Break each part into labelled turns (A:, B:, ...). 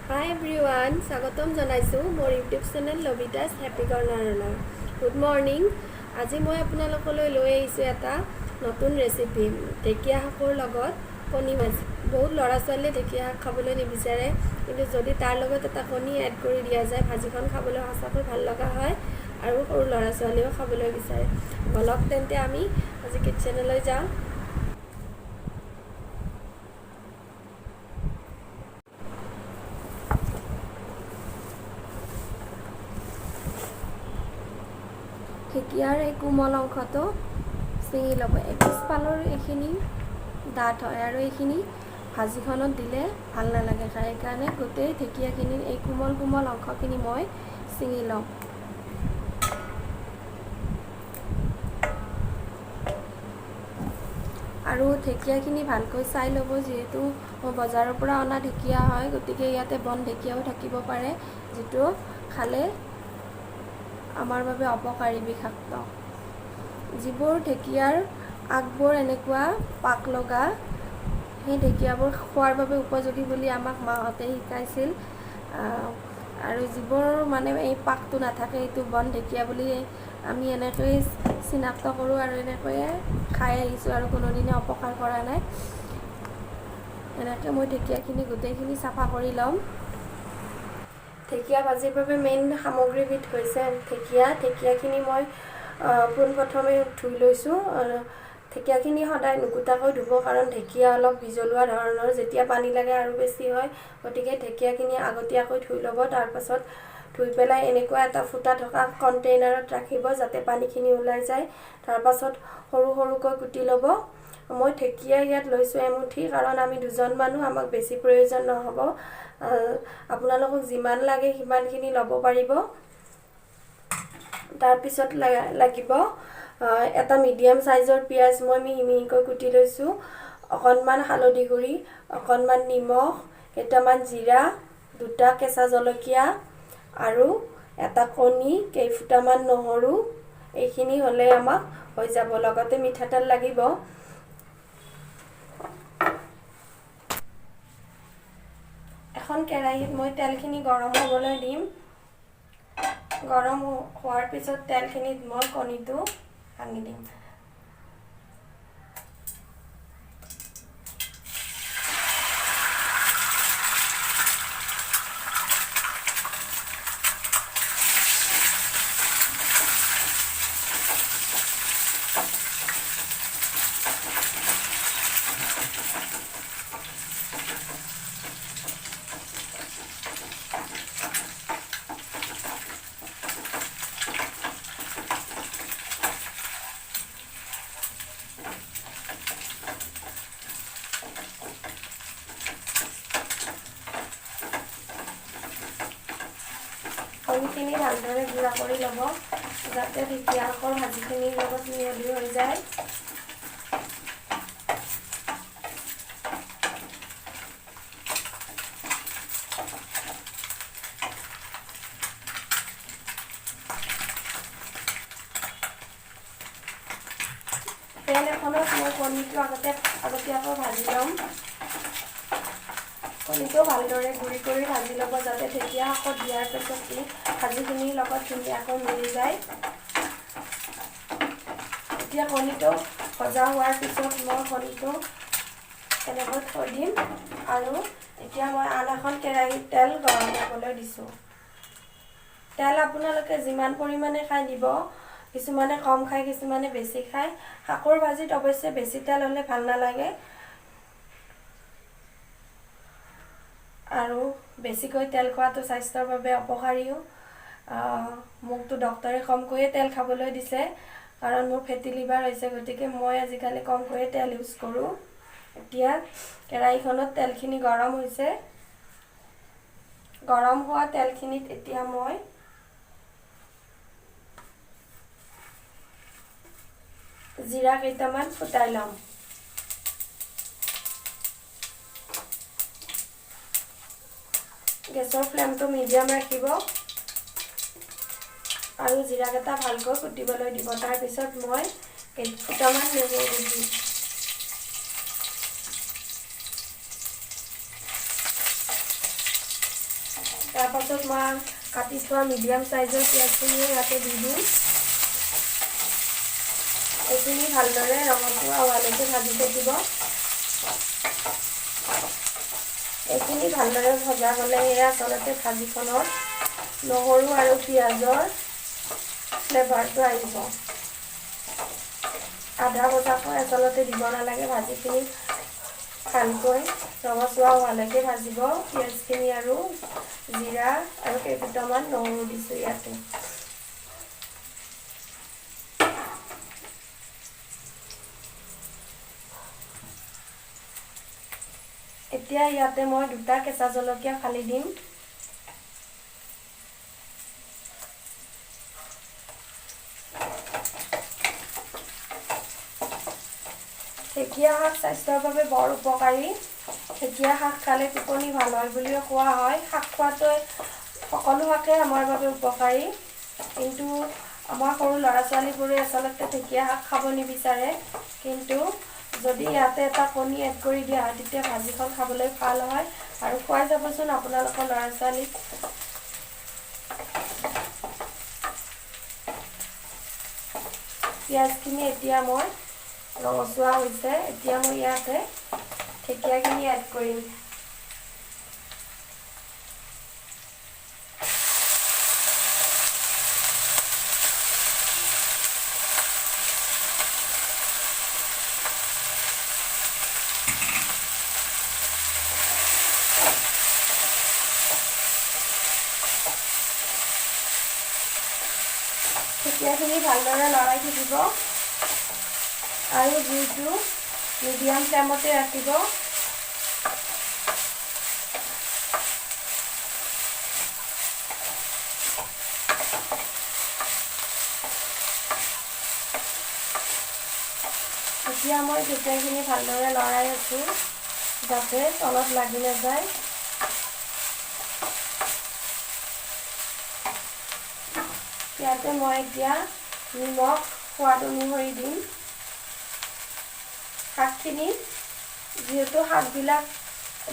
A: হাই everyone, স্বাগতম জনাইছোঁ মোৰ ইউটিউব চেনেল লবিতাছ হেপী কৰ্ণাৰলৈ। Good morning. আজি মই আপোনালোকলৈ লৈ আহিছোঁ এটা নতুন ৰেচিপি, ঢেকীয়া শাকৰ লগত কণী ভাজি। বহুত ল'ৰা ছোৱালীয়ে ঢেকীয়া শাক খাবলৈ নিবিচাৰে, কিন্তু যদি তাৰ লগত এটা কণী এড কৰি দিয়া যায়, ভাজিখন খাবলৈ সঁচাকৈ ভাল লগা হয় আৰু সৰু ল'ৰা ছোৱালীয়েও খাবলৈ বিচাৰে। বলক তেন্তে আমি আজি কিটচেনলৈ যাওঁ। ঢেকীয়াৰ এই কোমল অংশটো ছিঙি ল'ব। এই পিছফালৰ এইখিনি ডাঠ হয় আৰু এইখিনি ভাজিখনত দিলে ভাল নালাগে খাই, সেইকাৰণে গোটেই ঢেকীয়াখিনিৰ এই কোমল কোমল অংশখিনি মই ছিঙি ল'ম। আৰু ঢেকীয়াখিনি ভালকৈ চাই ল'ব, যিহেতু বজাৰৰ পৰা অনা ঢেকীয়া হয়, গতিকে ইয়াতে বন ঢেকীয়াও থাকিব পাৰে, যিটো খালে আমাৰ বাবে অপকাৰী, বিষাক্ত। যিবোৰ ঢেকীয়াৰ আগবোৰ এনেকুৱা পাক লগা, সেই ঢেকীয়াবোৰ খোৱাৰ বাবে উপযোগী বুলি আমাক মাহঁতে শিকাইছিল। আৰু যিবোৰ মানে এই পাকটো নাথাকে, সেইটো বন ঢেকীয়া বুলি আমি এনেকৈয়ে চিনাক্ত কৰোঁ আৰু এনেকৈয়ে খাই আহিছোঁ আৰু কোনোদিনে অপকাৰ কৰা নাই। এনেকৈ মই ঢেকীয়াখিনি গোটেইখিনি চাফা কৰি ল'ম। ঢেকীয়া ভাজিৰ বাবে মেইন সামগ্ৰীবিধ হৈছে ঢেকীয়া। ঢেকীয়াখিনি মই পোনপ্ৰথমে ধুই লৈছোঁ। ঢেকীয়াখিনি সদায় নুকুটাকৈ ধুব, কাৰণ ঢেকীয়া অলপ বিজলুৱা ধৰণৰ, যেতিয়া পানী লাগে আৰু বেছি হয়। গতিকে ঢেকীয়াখিনি আগতীয়াকৈ ধুই ল'ব। তাৰপাছত ধুই পেলাই এনেকুৱা এটা ফুটা থকা কণ্টেইনাৰত ৰাখিব, যাতে পানীখিনি ওলাই যায়। তাৰপাছত সৰু সৰুকৈ কুটি ল'ব। মই ঢেকীয়া ইয়াত লৈছোঁ এমুঠি, কাৰণ আমি দুজন মানুহ, আমাক বেছি প্ৰয়োজন নহ'ব। আপোনালোকক যিমান লাগে সিমানখিনি ল'ব পাৰিব। তাৰপিছত লাগিব এটা মিডিয়াম চাইজৰ পিঁয়াজ, মই মিহি মিহিকৈ কুটি লৈছোঁ। অকণমান হালধি গুড়ি, অকণমান নিমখ, কেইটামান জিৰা, দুটা কেঁচা জলকীয়া আৰু এটা কণী, কেইফুটামান নহৰু। এইখিনি হ'লে আমাক হৈ যাব। লগতে মিঠাতেল লাগিব। এখন কেৰাহীত মই তেলখিনি গৰম হ'বলৈ দিম। গৰম হোৱাৰ পিছত তেলখিনিত মই কণীটো ভাঙি দিম। কণীখিনি ভালদৰে গুড়া কৰি ল'ব, যাতে ঢেকীয়া শাকৰ ভাজিখিনিৰ লগত মিহলি হৈ যায়। পেন এখনত মই কণীটো আগতীয়াকৈ ভাজি ল'ম। কণীটো ভালদৰে গুড়ি কৰি ভাজি ল'ব, যাতে ঢেকীয়া শাকত দিয়াৰ পিছত ই ভাজিখিনিৰ লগত ধুনীয়াকৈ মিলি যায়। এতিয়া কণীটো ভজা হোৱাৰ পিছত মই কণীটো এনেকৈ থৈ দিম। আৰু এতিয়া মই আন এখন কেৰাহীত তেল গৰম হ'বলৈ দিছোঁ। তেল আপোনালোকে যিমান পৰিমাণে খাই দিব, কিছুমানে কম খায়, কিছুমানে বেছি খায়। শাকৰ ভাজিত অৱশ্যে বেছি তেল হ'লে ভাল নালাগে, আৰু বেছিকৈ তেল খোৱাটো স্বাস্থ্যৰ বাবে অপকাৰীও। মোকতো ডক্তৰে কমকৈয়ে তেল খাবলৈ দিছে, কাৰণ মোৰ ফেটি লিভাৰ হৈছে, গতিকে মই আজিকালি কমকৈয়ে তেল ইউজ কৰোঁ। এতিয়া কেৰাহীখনত তেলখিনি গৰম হৈছে। গৰম হোৱা তেলখিনিত এতিয়া মই জিৰা কেইটামান ফুটাই ল'ম। গেছৰ ফ্লেমটো মিডিয়াম ৰাখিব আৰু জিৰাকেইটা ভালকৈ ফুটিবলৈ দিব। তাৰপিছত মই কেইফুটামান নহৰু দিম। তাৰপাছত মই কাটি থোৱা মিডিয়াম চাইজৰ পিঁয়াজখিনিও ইয়াতে দি দিম। এইখিনি ভালদৰে ৰঙচুৱা হোৱালৈকে ভাজি থাকিব। এইখিনি ভালদৰে ভজা হ'লেহে আচলতে ভাজিখনত নহৰু আৰু পিঁয়াজৰ ফ্লেভাৰটো আহিব। আধা ভজাকৈ আচলতে দিব নালাগে, ভাজিখিনি ভালকৈ ৰঙচুৱা হোৱালৈকে ভাজিব। পিঁয়াজখিনি আৰু জিৰা আৰু কেইফুটামান নহৰু দিছোঁ ইয়াতে। এতিয়া ইয়াতে মই 2টা কেঁচা জলকীয়া ফালি দিম। ঢেকীয়া শাক স্বাস্থ্যৰ বাবে বৰ উপকাৰী। ঢেকীয়া শাক খালে টোপনি ভাল হয় বুলিও কোৱা হয়। শাক খোৱাটোৱে সকলো শাকে আমাৰ বাবে উপকাৰী, কিন্তু আমাৰ সৰু ল'ৰা ছোৱালীবোৰে আচলতে ঢেকীয়া শাক খাব নিবিচাৰে। কিন্তু যদি ইয়াতে এটা কণী এড কৰি দিয়া হয় তেতিয়া ভাজিখন খাবলৈ ভাল হয়। আৰু খুৱাই যাবচোন আপোনালোকৰ ল'ৰা ছোৱালীক। পিঁয়াজখিনি এতিয়া মই ৰঙচুৱা হৈছে, এতিয়া মই ইয়াতে ঢেকীয়াখিনি এড কৰিম। ঢেকীয়াখিনি ভালদৰে লৰাই থাকিব আৰু জুইটো মিডিয়াম ফ্লেমতে ৰাখিব। এতিয়া মই ঢেকীয়াখিনি ভালদৰে লৰাই আছোঁ যাতে তলত লাগি নাযায়। ইয়াতে মই এতিয়া নিমখ সোৱাদ অনুসৰি দিম। শাকখিনি যিহেতু শাকবিলাক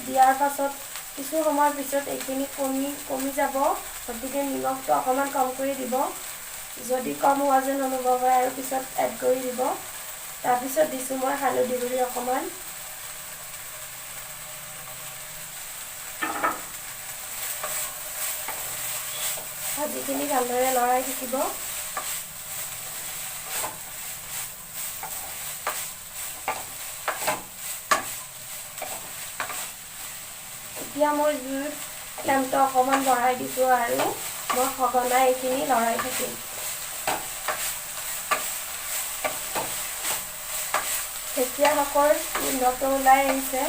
A: দিয়াৰ পাছত কিছু সময়ৰ পিছত এইখিনি কমি যাব, গতিকে নিমখটো অকণমান কম কৰি দিব। যদি কম হোৱা যেন অনুভৱ হয় আৰু পিছত এড কৰি দিব। তাৰপিছত দিছোঁ মই হালধি গুড়ি অকণমান। ভাজিখিনি ভালদৰে লৰাই থাকিব। এতিয়া মই জুইৰ ফ্লেমটো অকণমান বঢ়াই দিছোঁ আৰু মই সঘনাই এইখিনি লৰাই থাকিম। ঢেকীয়া শাকৰ গোন্ধটো ওলাই আহিছে।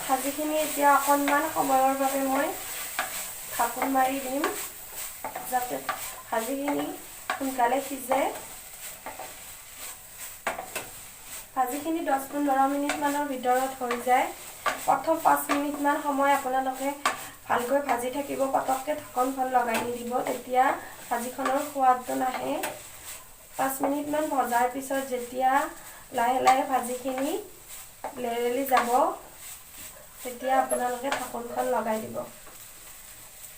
A: ভাজিখিনি এতিয়া অকণমান সময়ৰ বাবে মই ঢাকোন মাৰি দিম যাতে ভাজিখিনি সোনকালে সিজে। ভাজিখিনি 10-15 মিনিটমানৰ ভিতৰত হৈ যায়। প্ৰথম 5 মিনিটমান সময় আপোনালোকে ভালকৈ ভাজি থাকিব, পটককৈ ঢাকোনখন লগাই নিদিব, তেতিয়া ভাজিখনৰ সোৱাদটো নাহে। 5 মিনিটমান ভজাৰ পিছত যেতিয়া লাহে লাহে ভাজিখিনি লেৰেলি যাব তেতিয়া আপোনালোকে ঢাকোনখন লগাই দিব।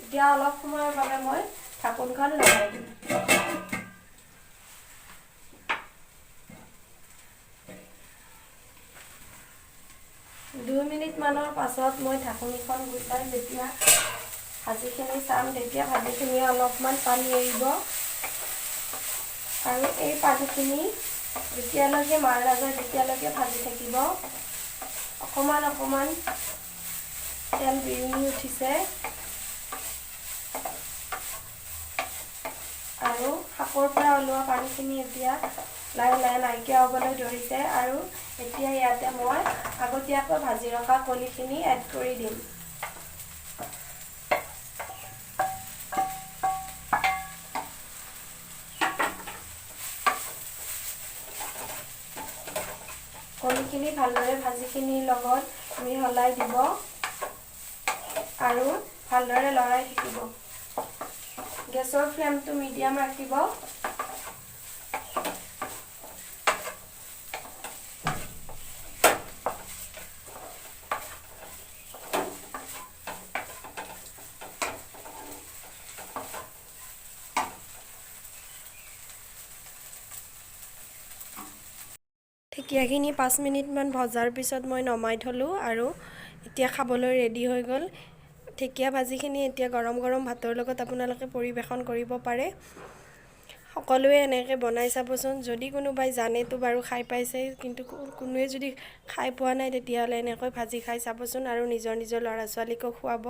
A: এতিয়া অলপ সময়ৰ বাবে মই ঢাকোনখন লগাই দিম। দুই মিনিটমানৰ পাছত মই ঢাকনিখন গুচাই যেতিয়া ভাজিখিনি চাম তেতিয়া ভাজিখিনিয়ে অলপমান পানী এৰিব আৰু এই পানীখিনি যেতিয়ালৈকে মাৰ নাযায় তেতিয়ালৈকে ভাজি থাকিব। অকণমান অকণমান তেল বিৰিঙি উঠিছে আৰু শাকৰ পৰা ওলোৱা পানীখিনি এতিয়া লাহে লাহে নাইকিয়া হ'বলৈ ধৰিছে। আৰু এতিয়া ইয়াতে মই আগতীয়াকৈ ভাজি ৰখা কণীখিনি এড কৰি দিম। কণীখিনি ভালদৰে ভাজিখিনিৰ লগত মিহলাই দিব আৰু ভালদৰে লৰাই থাকিব। গেছৰ ফ্লেমটো মিডিয়াম ৰাখিব। ঢেকীয়াখিনি 5 মিনিটমান ভজাৰ পিছত মই নমাই থ'লোঁ আৰু এতিয়া খাবলৈ ৰেডি হৈ গ'ল। ঢেকীয়া ভাজিখিনি এতিয়া গৰম গৰম ভাতৰ লগত আপোনালোকে পৰিৱেশন কৰিব পাৰে। সকলোৱে এনেকৈ বনাই চাবচোন। যদি কোনোবাই জানেতো বাৰু খাই পাইছে, কিন্তু কোনোৱে যদি খাই পোৱা নাই, তেতিয়াহ'লে এনেকৈ ভাজি খাই চাবচোন আৰু নিজৰ নিজৰ ল'ৰা ছোৱালীকো খুৱাব।